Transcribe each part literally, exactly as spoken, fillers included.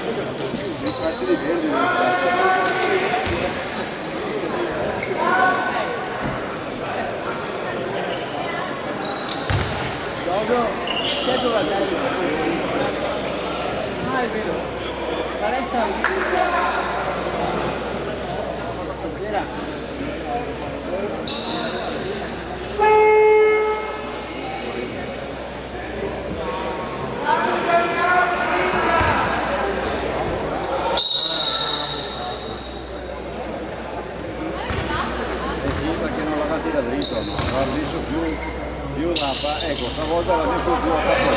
Eh sì, parché no la ga tirà drito, no? Varda, deso più, più la fa, eco, stavolta la meto più a capo.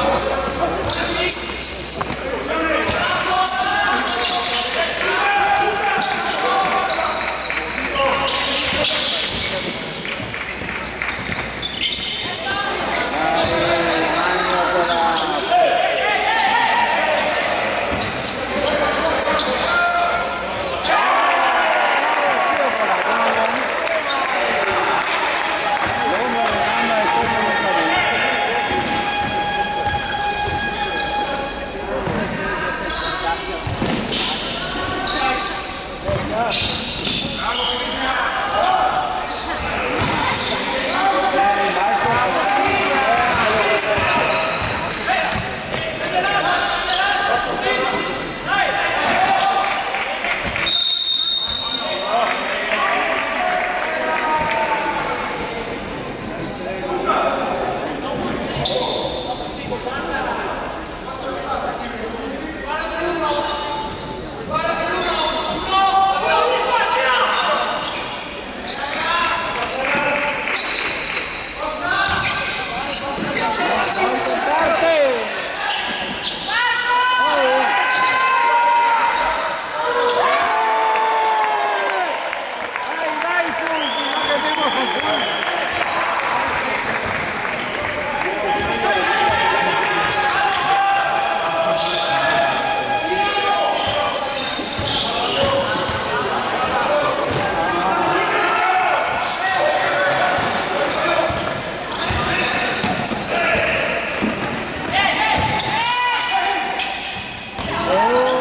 Oh,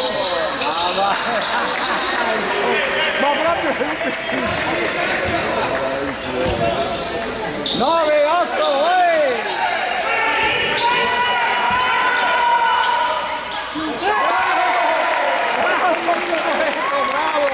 ma va. Ma proprio. Nove, otto, uè! Bravo, bravo!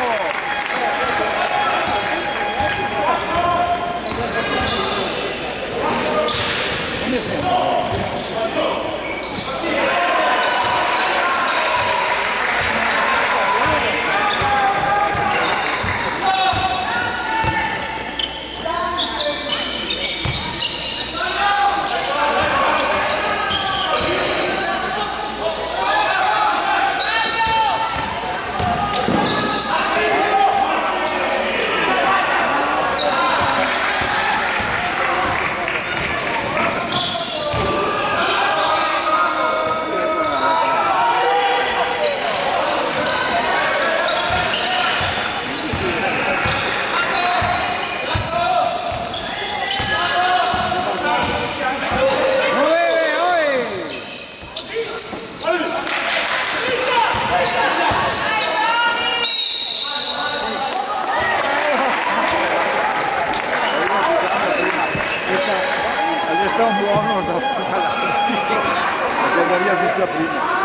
Adesso sta un buono, no? Perché Maria finisce prima.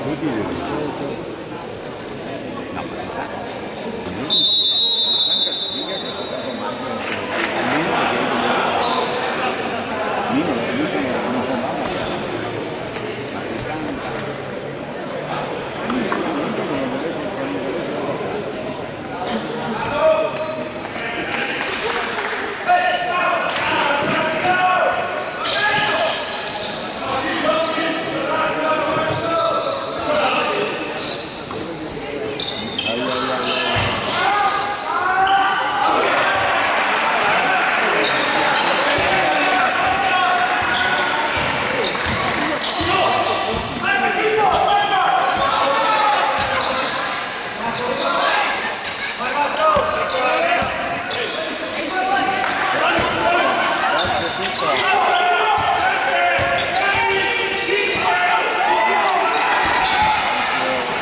Tuti i... No, ma sta, sta anca sfiga che sta tanto male, almeno che mi no, mi sono, no sono mamma. Ma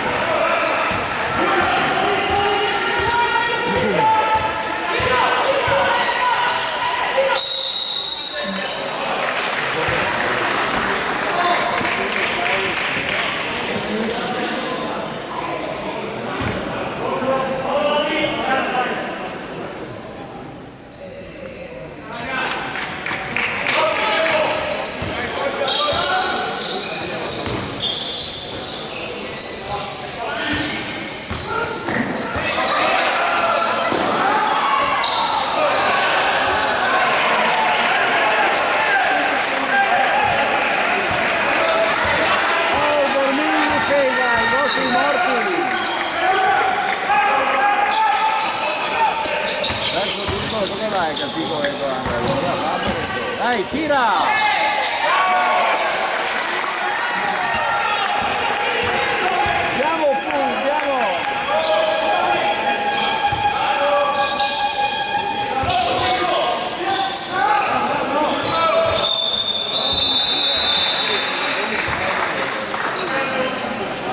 sta anca... Oh, dormì, sega, i vostri morti! Verso tutto, dove vai, capito? Dai, tira! Andiamo, Pul, andiamo!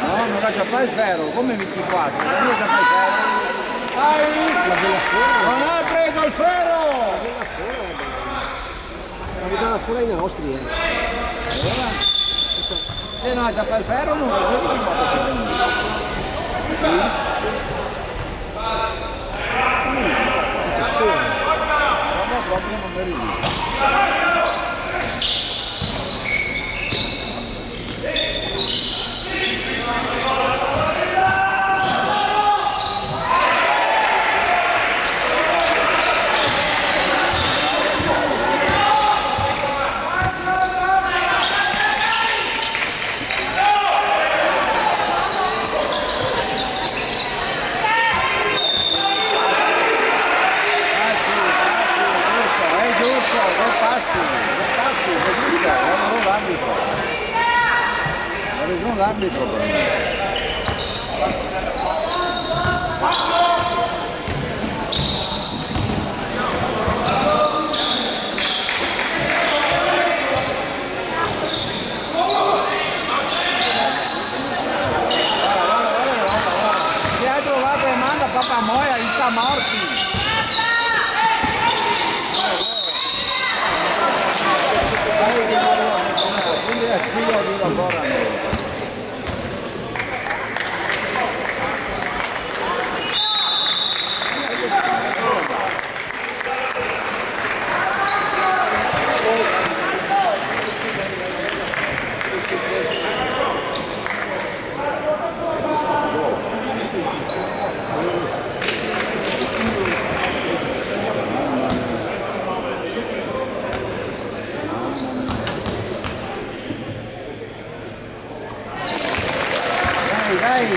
No, no ga ciapà el fero, come ventiquatro? No ga ciapà el fero. Dai! No ga preso el fero! Ma bisogna fora i nostri, eh. Alora? Se no ga ciapà el fero, no, no vedi quanto se vende. Sì? Sì. Sì, sì. No, no, proprio no me ricordo. Passi, passi, giusto, eh, giusto, due passi, due passi, giusto, eh, no l'arbitro. Ga ragion l'arbitro, però. Che altro va che manda, papà moia, i sta morti. Quindi è figlio di una fora. Dai, dai!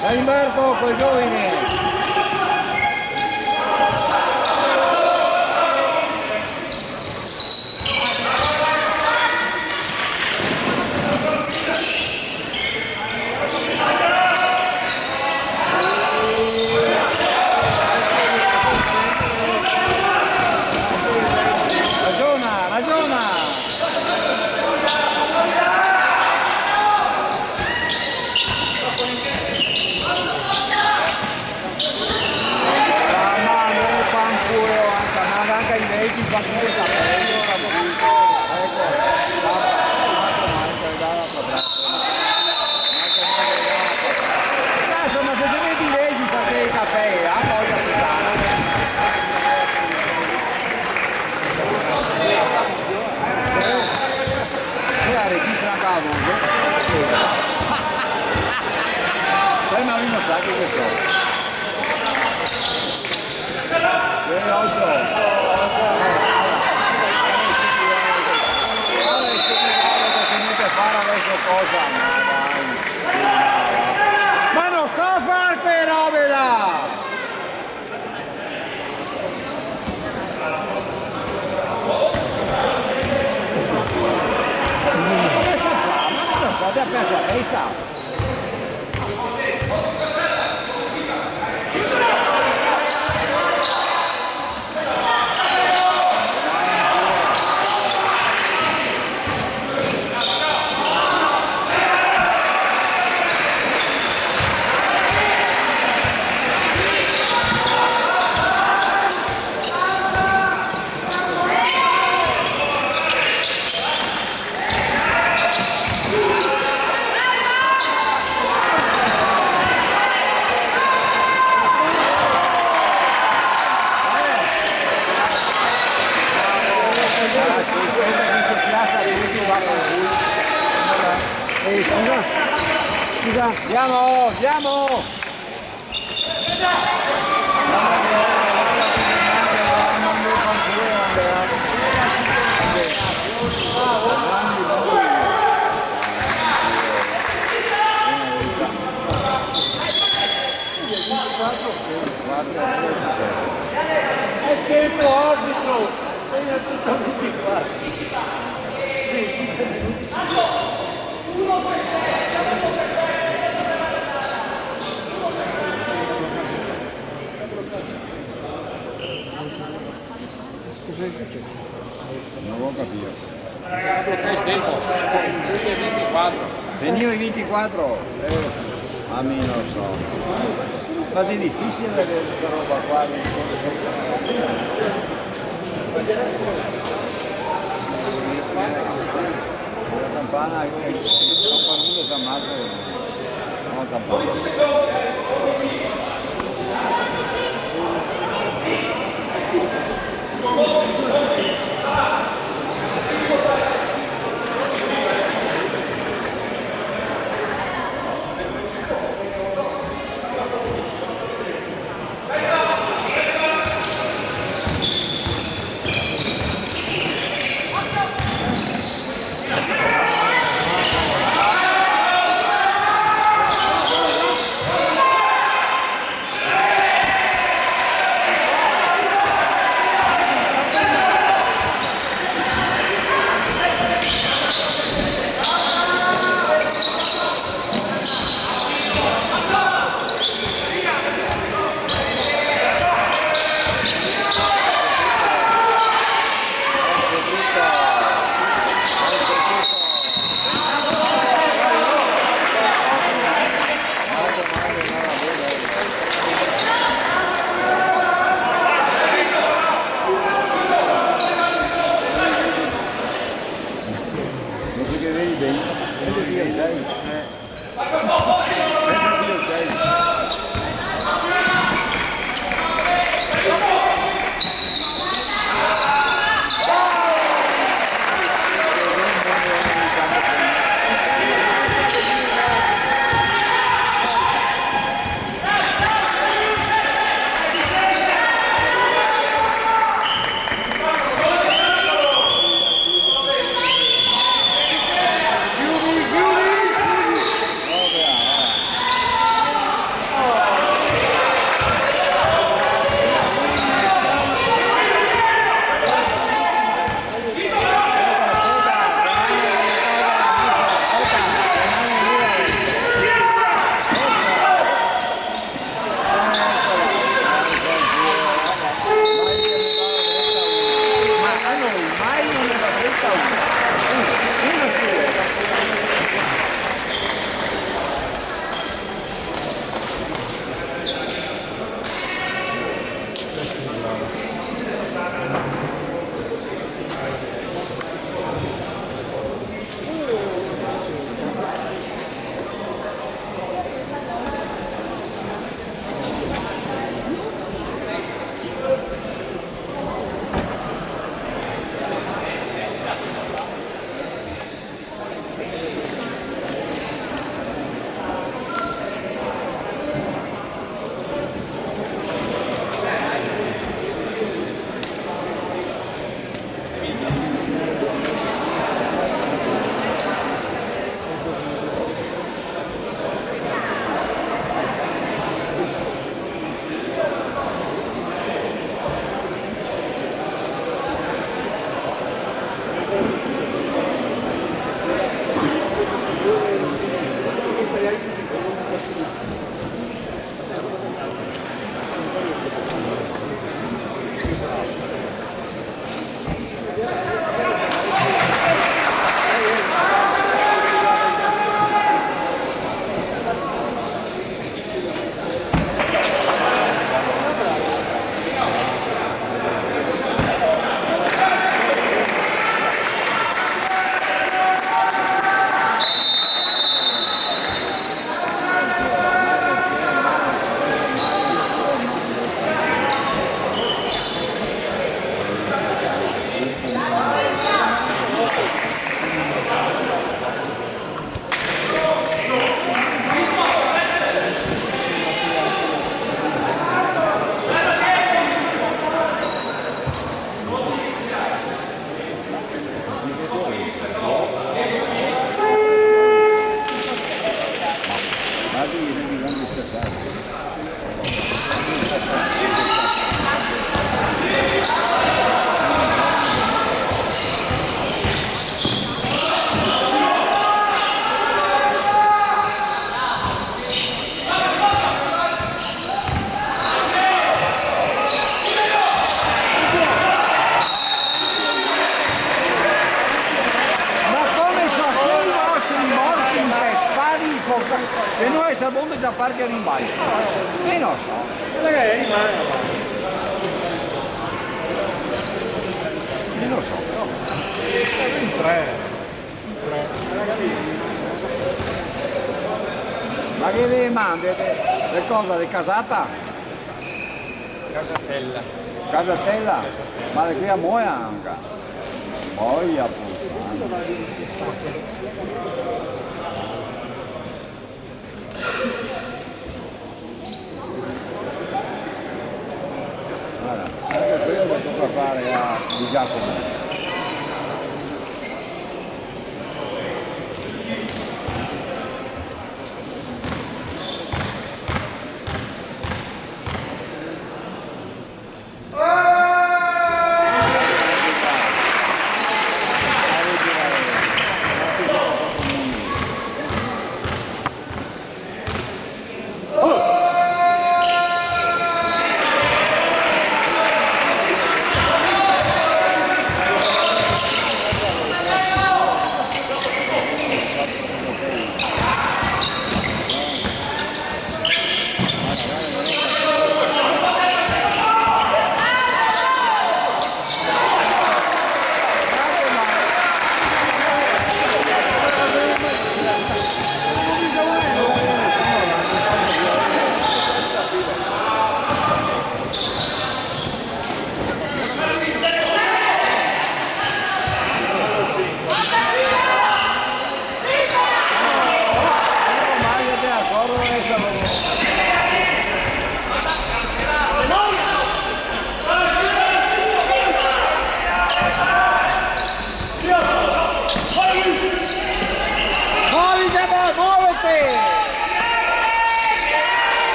Dai, Marco, coglioni! Ragiona, ragiona! Adesso, ma se te meti i regi, fa che i capei, ah, porca putana. Eh, ora registra anche la voce. Eh, ma mi non sa che so. Eh, ocio. Ma no sta a far quele robe là! Cosa fa? Ma no so, te ga perso la testa? Eh, scusa, scusa. Andiamo, andiamo! È tempo, arbitro! Sì, sì. Cosa xe suceso? No go capìo. Ragazzi, xe tempo. Venivo i vintiquatro. Venivo i vintiquatro? Eh, a mi no so. Ma xe difisile vedar sta roba qua. La campana, eh, la campanula San Marco, no, la campana. Già par che rimbalza. Eh, no so. Guarda che rimane. Eh, no so. In tre. In tre. Ma che le mande? Le cosa de casata? Casatella. Casatella? Ma de qui a Moia anca. Moia, puta. Guarda, anche questo lo tocca fare a Di Giacomo.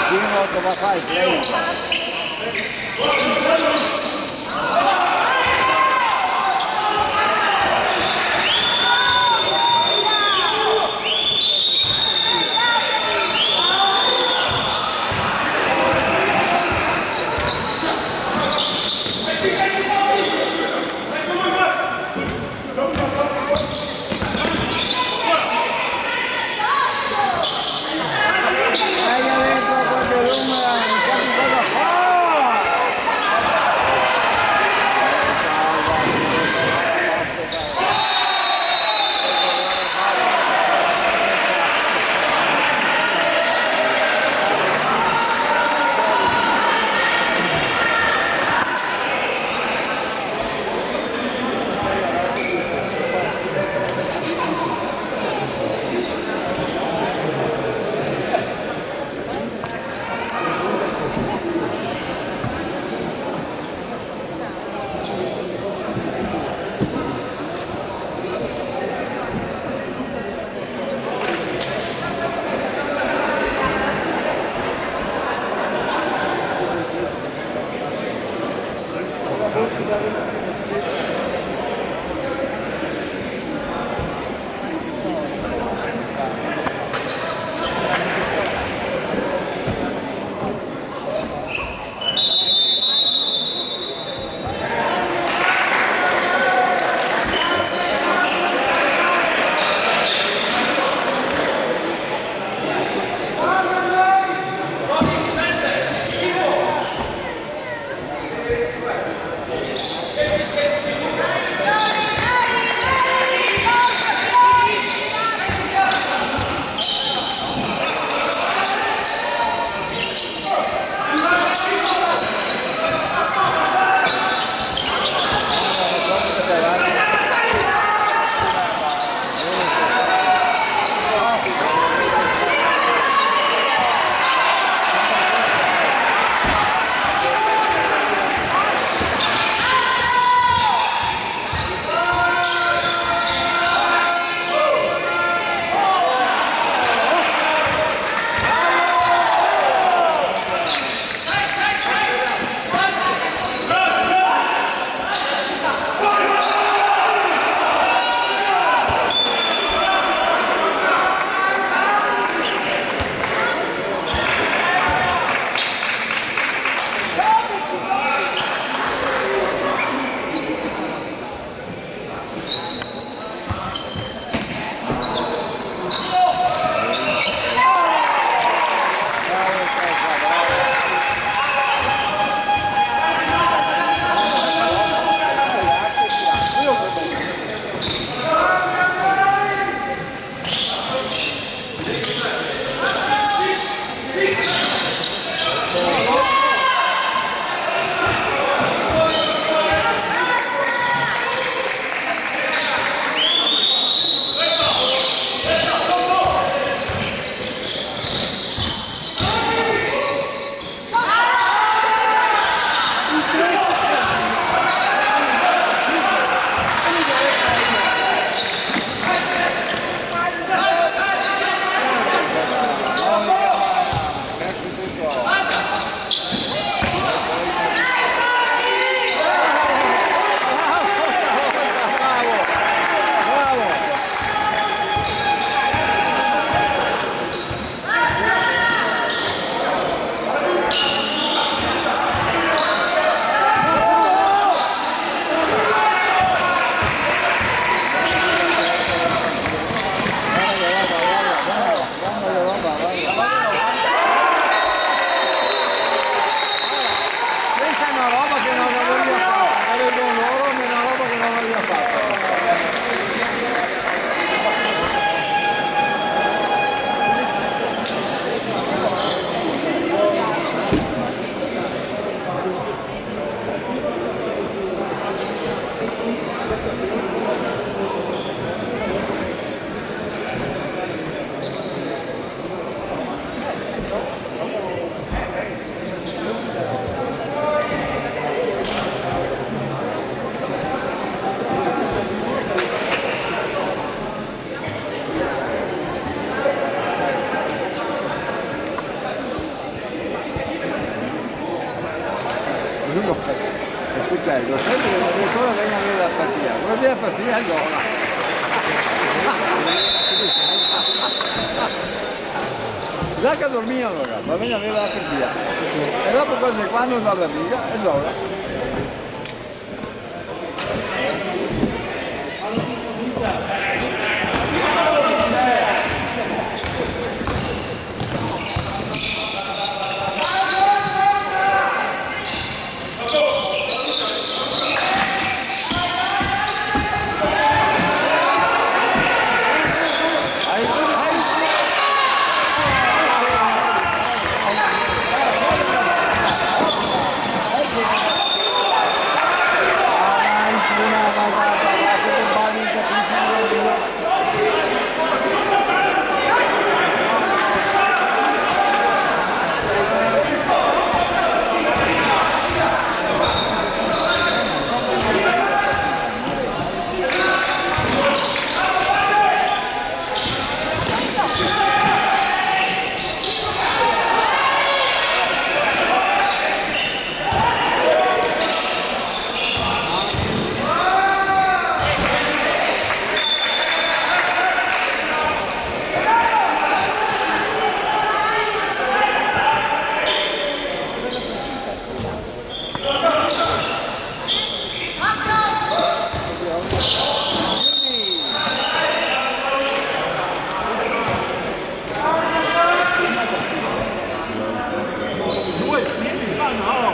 Primo che va a fare il play. Xe na roba che no gavarìa fato, che vedo lori, ma xe na roba che no gavarìa fato. Aspeta, lo sai che el diretore vien a vedar la partida, vuol dire partida e gioca. Già che dormia alora, va ben a vedar la partida. E dopo quasi quando guarda via, e gioca.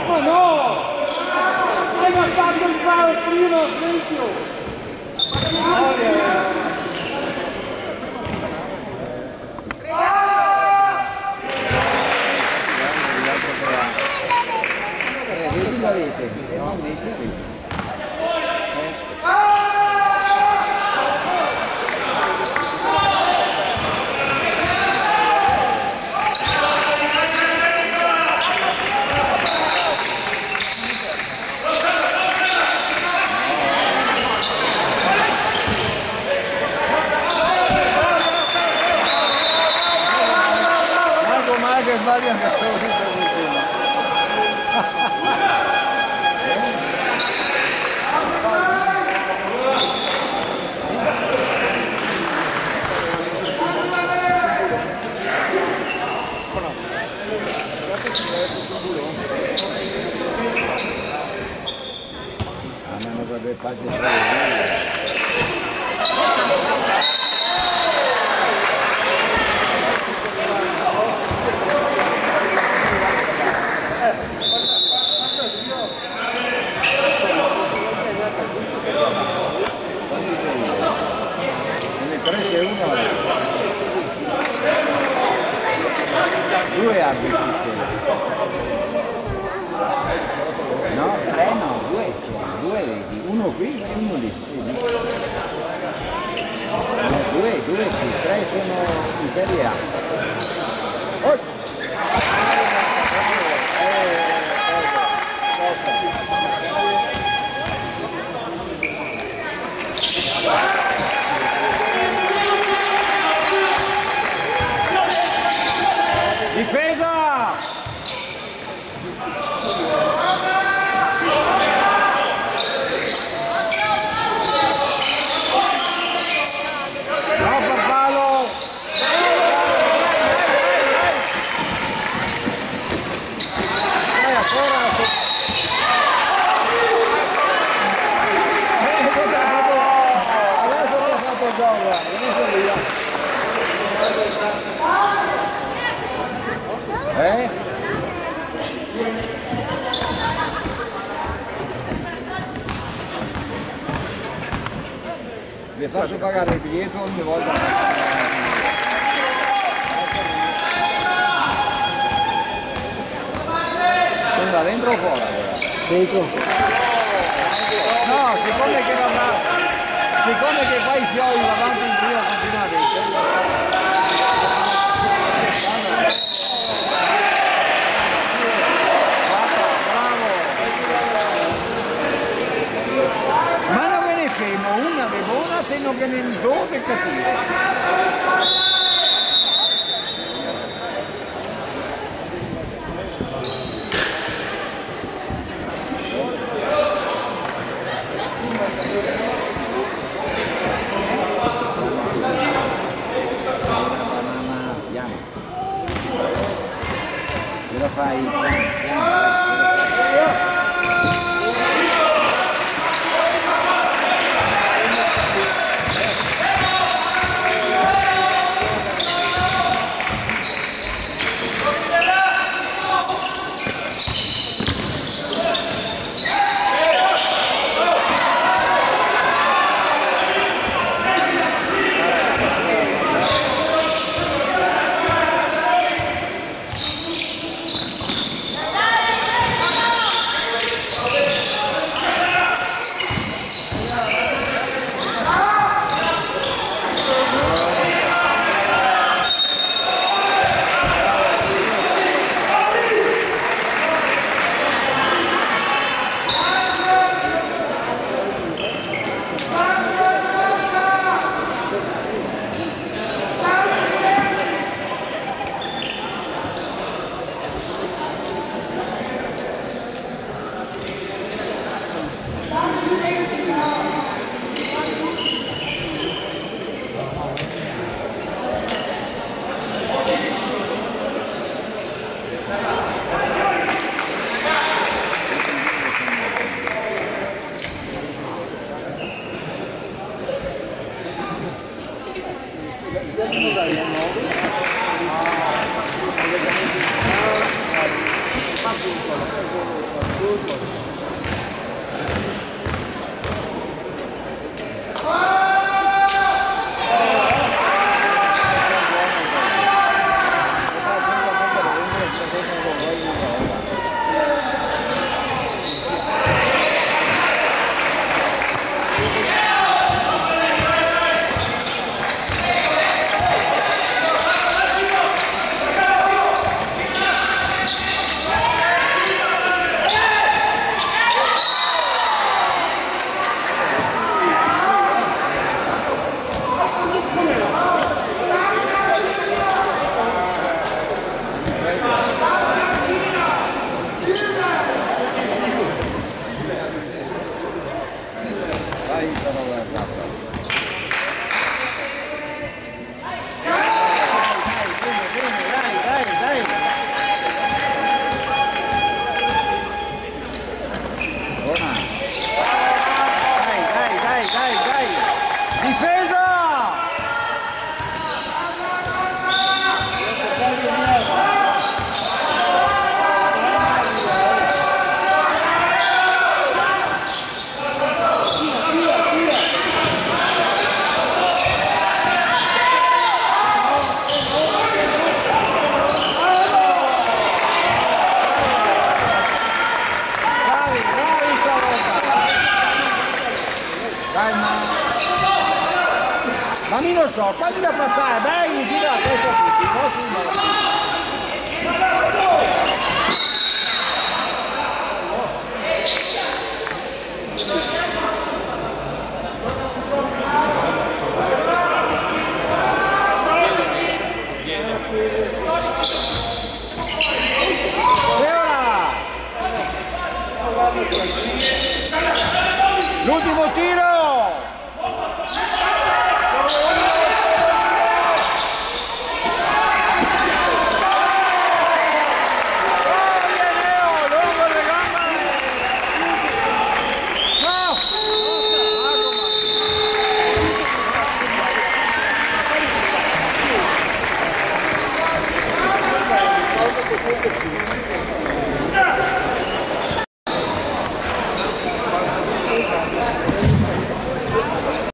Ma no! Hai fatto il fallo prima, Silvio! Manco mal che sbaglia anche sto. Due arbitri. No, tre no, due, due vedi, uno qui e uno lì. Vedi? Due, due sì, tre sono in Serie A. Oh! Difesa! No, farfalo! Le faccio pagare il biglietto ogni volta. Sono da dentro o fuori? Dentro. No, siccome che va, siccome che fa i fiori va avanti in giro continuamente. Bravo. Ma no ghe ne femo una de bona, se no ghe ne do de cative. Glielo fai piano, piano. Dai, dai, dai, dai, dai. Difesa! Bravi, bravi stavolta! Dai, ma, ma mi no so, fai da pasare, dai, gira la testa a tuti, no? E ora? L'ultimo tiro!